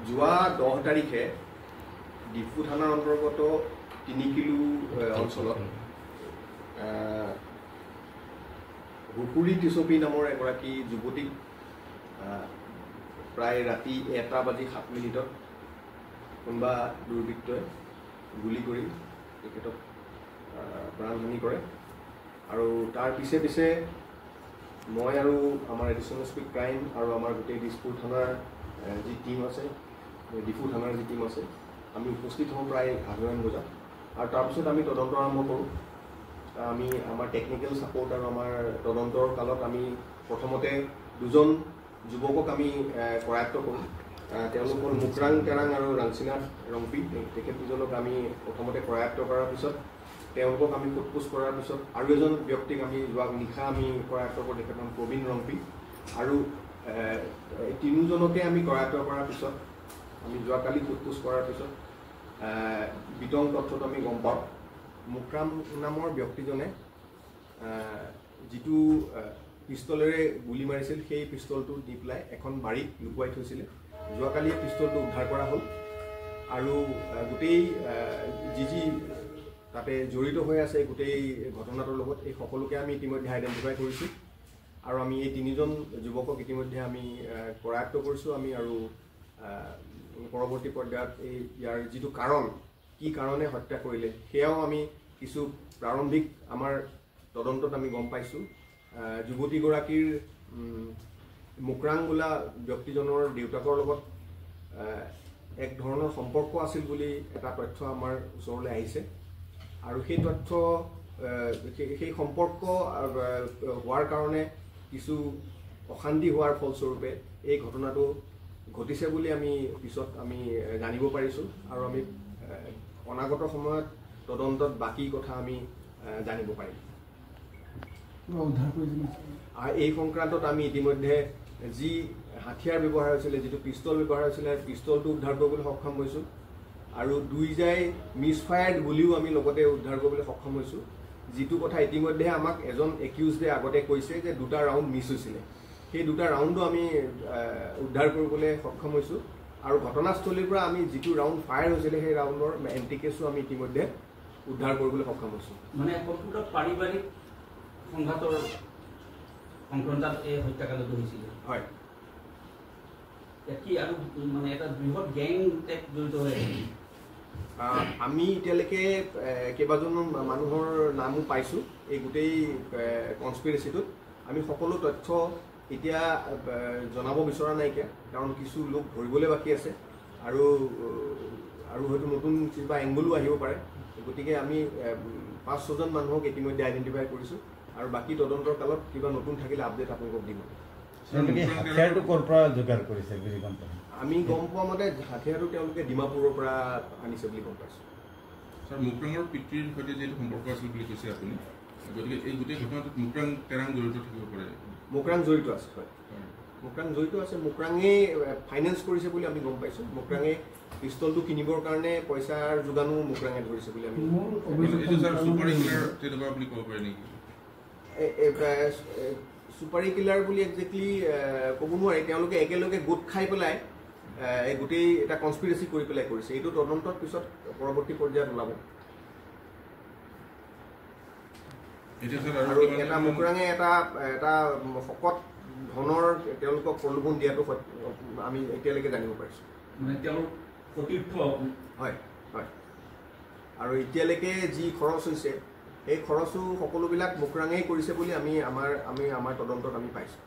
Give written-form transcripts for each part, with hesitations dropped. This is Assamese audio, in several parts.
যোৱা 10 তাৰিখে ডিফু থানাৰ অন্তৰ্গত 3 কিলো অঞ্চলত হুকুৰি টিচপি নামৰ এগৰাকী যুৱতীক প্ৰায় ৰাতি 1:07 কোনোবা দুৰ্বৃত্তই গুলি কৰি তেখেতক প্ৰাণহানি কৰে। আৰু তাৰ পিছে পিছে মই আৰু আমাৰ এডিশ্যনেল এছ পি ক্ৰাইম আৰু আমাৰ গোটেই দিছপুৰ থানাৰ যি টীম আছে, ডিফু থানাৰ যি টীম আছে, আমি উপস্থিত হওঁ প্ৰায় 11 বজাত। আৰু তাৰপিছত আমি তদন্ত আৰম্ভ কৰোঁ। আমি আমাৰ টেকনিকেল ছাপৰ্ট আৰু আমাৰ তদন্তৰ কালত আমি প্ৰথমতে দুজন যুৱকক আমি কৰায়ত্ব কৰোঁ। তেওঁলোক হ'ল মুকৰাং তেৰাং আৰু ৰাংচিনাথ ৰংপি। তেখেত দুজনক আমি প্ৰথমতে কৰায়ত্ব কৰাৰ পিছত তেওঁলোকক আমি সোধ-পোছ কৰাৰ পিছত আৰু এজন ব্যক্তিক আমি যোৱা নিশা আমি কৰায়ত্ব কৰোঁ, তেখেতৰ নাম প্ৰবীণ ৰংপি। আৰু তিনিওজনকে আমি কৰায়ত্ব কৰাৰ পিছত আমি যোৱাকালি সোধ-পোছ কৰাৰ পিছত বিতং তথ্যটো আমি গম পাওঁ। মুকৰাম নামৰ ব্যক্তিজনে যিটো পিষ্টলেৰে গুলি মাৰিছিল সেই পিষ্টলটো দি পেলাই এখন বাৰীত লুকুৱাই থৈছিলে। যোৱাকালি পিষ্টলটো উদ্ধাৰ কৰা হ'ল আৰু গোটেই যি যি তাতে জড়িত হৈ আছে গোটেই ঘটনাটোৰ লগত এই সকলোকে আমি ইতিমধ্যে আইডেণ্টিফাই কৰিছোঁ আৰু আমি এই তিনিজন যুৱকক ইতিমধ্যে আমি কৰায়ত্ব কৰিছোঁ। আমি আৰু পৰৱৰ্তী পৰ্যায়ত এই ইয়াৰ যিটো কাৰণ, কি কাৰণে হত্যা কৰিলে সেয়াও আমি কিছু প্ৰাৰম্ভিক আমাৰ তদন্তত আমি গম পাইছোঁ। যুৱতীগৰাকীৰ মুকৰাং বোলা ব্যক্তিজনৰ দেউতাকৰ লগত এক ধৰণৰ সম্পৰ্ক আছিল বুলি এটা তথ্য আমাৰ ওচৰলৈ আহিছে। আৰু সেই তথ্য সেই সম্পৰ্ক হোৱাৰ কাৰণে কিছু অশান্তি হোৱাৰ ফলস্বৰূপে এই ঘটনাটো ঘটিছে বুলি আমি পিছত আমি জানিব পাৰিছোঁ। আৰু আমি অনাগত সময়ত তদন্তত বাকী কথা আমি জানিব পাৰিম। এই সংক্ৰান্তত আমি ইতিমধ্যে যি হাথিয়াৰ ব্যৱহাৰ হৈছিলে, যিটো পিষ্টল ব্যৱহাৰ হৈছিলে, পিষ্টলটো উদ্ধাৰ কৰিবলৈ সক্ষম হৈছোঁ আৰু দুই জাই মিছফায়াৰ্ড গুলিও আমি লগতে উদ্ধাৰ কৰিবলৈ সক্ষম হৈছোঁ। যিটো কথা ইতিমধ্যে আমাক এজন একিউজডে আগতে কৈছে যে দুটা ৰাউণ্ড মিছ হৈছিলে, সেই দুটা ৰাউণ্ডো আমি উদ্ধাৰ কৰিবলৈ সক্ষম হৈছোঁ। আৰু ঘটনাস্থলীৰ পৰা আমি যিটো ৰাউণ্ড ফায়াৰ হৈছিলে সেই ৰাউণ্ডৰ এণ্টি কেছো আমি ইতিমধ্যে উদ্ধাৰ কৰিবলৈ সক্ষম হৈছোঁ। মানে সম্পূৰ্ণ পাৰিবাৰিক সংঘাতৰ সংক্ৰান্তত এই হত্যাকাণ্ডটো হৈছিলে। হয়, কি আৰু মানে এটা বৃহৎ গেং টাইপ জড়িত হৈ আছে। আমি এতিয়ালৈকে কেইবাজনো মানুহৰ নামো পাইছোঁ এই গোটেই কনস্পিৰেচিটোত। আমি সকলো তথ্য এতিয়া জনাব বিচৰা নাইকিয়া, কাৰণ কিছু লোক ধৰিবলৈ বাকী আছে আৰু আৰু হয়তো নতুন কিবা এংগলো আহিব পাৰে। গতিকে আমি 5-6জন মানুহক ইতিমধ্যে আইডেণ্টিফাই কৰিছোঁ আৰু বাকী তদন্তৰ কালত কিবা নতুন থাকিলে আপডেট আপোনালোকক দিম। হাথিয়াৰটো ক'ৰ পৰা যোগাৰ কৰিছে বুলি গম পাওঁ? আমি গম পোৱা মতে হাথিয়াৰটো তেওঁলোকে ডিমাপুৰৰ পৰা আনিছে বুলি গম পাইছোঁ। ছাৰ, মুকৰাঙৰ পিতৃৰ সৈতে যিহেতু সম্পৰ্ক আছিল বুলি কৈছে আপুনি, গতিকে এই গোটেই ঘটনাটোত মুকৰাং তেৰাং জড়িত থাকিব পাৰে? মুকৰাং জড়িত আছে, হয়, মুকৰাং জড়িত আছে। মুকৰাঙেই ফাইনেন্স কৰিছে বুলি আমি গম পাইছোঁ। মুকৰাঙে পিষ্টলটো কিনিবৰ কাৰণে পইচাৰ যোগানো মুকৰাঙে ধৰিছে বুলি আমি। চুপাৰী কিলাৰ বুলি একজেক্টলি ক'ব নোৱাৰি। তেওঁলোকে একেলগে গোট খাই পেলাই এই গোটেই এটা কনস্পিৰেচি কৰি পেলাই কৰিছে। এইটো তদন্তৰ পিছত পৰৱৰ্তী পৰ্যায়ত ওলাব। আৰু এটা মুকৰাঙে এটা এটা শকত ধনৰ তেওঁলোকক প্ৰলোভন দিয়াটো আমি এতিয়ালৈকে জানিব পাৰিছোঁ। মানে তেওঁৰ সতীৰ্থ। হয় হয়, আৰু এতিয়ালৈকে যি খৰচ হৈছে এই খৰচো সকলোবিলাক মুকৰাঙেই কৰিছে বুলি আমি আমাৰ আমি আমাৰ তদন্তত আমি পাইছোঁ।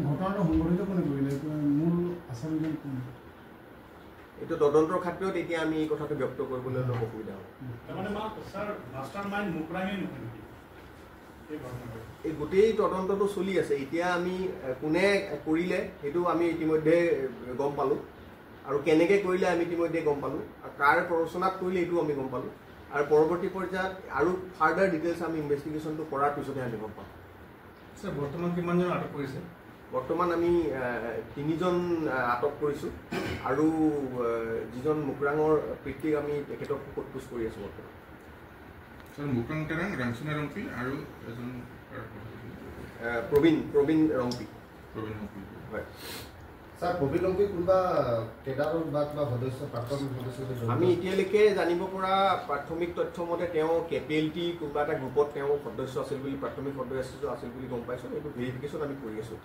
ঘটনাটো সংঘটিত কোনে কৰিলে? মূল আচামীজন কোন? এইটো তদন্তৰ ক্ষেত্ৰত এতিয়া আমি এই কথাটো ব্যক্ত কৰিবলৈ অলপ অসুবিধা হ'ব। এই গোটেই তদন্তটো চলি আছে। এতিয়া আমি কোনে কৰিলে সেইটো আমি ইতিমধ্যে গম পালোঁ আৰু কেনেকৈ কৰিলে আমি ইতিমধ্যে গম পালোঁ আৰু কাৰ প্ৰৰোচনাত কৰিলে এইটো আমি গম পালোঁ। আৰু পৰৱৰ্তী পৰ্যায়ত আৰু ফাৰ্ডাৰ ডিটেইলছ আমি ইনভেষ্টিগেশ্যনটো কৰাৰ পিছতহে আমি গম পাম। ছাৰ, বৰ্তমান কিমানজন আটক কৰিছে? বৰ্তমান আমি 3জন আটক কৰিছোঁ আৰু যিজন মুকৰাঙৰ পিতৃক আমি তেখেতক সোধ-পোছ কৰি আছোঁ বৰ্তমান। ছাৰ, মুকৰাং তেৰাং, ৰাংচিনা ৰংপি আৰু এজন প্ৰবীণ ৰংপি। প্ৰবীণ ৰংপি, হয়। ছাৰ, প্ৰবীণ লংকুই কোনোবা কেডাৰৰ বা কিবা সদস্য, প্ৰাক্তন সদস্য? আমি এতিয়ালৈকে জানিব পৰা প্ৰাথমিক তথ্য মতে তেওঁ কেপিএলটি কোনোবা এটা গ্ৰুপত তেওঁ সদস্য আছিল বুলি, প্ৰাথমিক সদস্য আছিল বুলি গম পাইছোঁ। এইটো ভেৰিফিকেশ্যন আমি কৰি আছোঁ।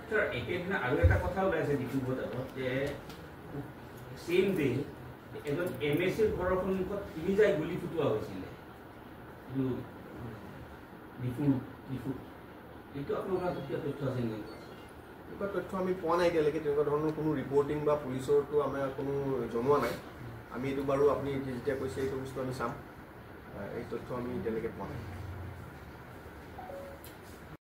ছাৰ, একেদিনা আৰু এটা কথা ওলাইছে ডিফু বজাৰত যে ছেইম ডে এজন এম এছ চিৰ ঘৰৰ সন্মুখত তিনি জাঁই গুলী ফুটোৱা হৈছিলে, এইটো ডিফু, এইটো আপোনালোকৰ হাতত কিবা তথ্য আছে নেকি? তেনেকুৱা তথ্য আমি পোৱা নাই এতিয়ালৈকে। তেনেকুৱা ধৰণৰ কোনো ৰিপৰ্টিং বা পুলিচৰতো আমাৰ কোনো জনোৱা নাই। আমি এইটো বাৰু আপুনি যেতিয়া কৈছে এইটো বস্তু আমি চাম। এই তথ্য আমি এতিয়ালৈকে পোৱা নাই।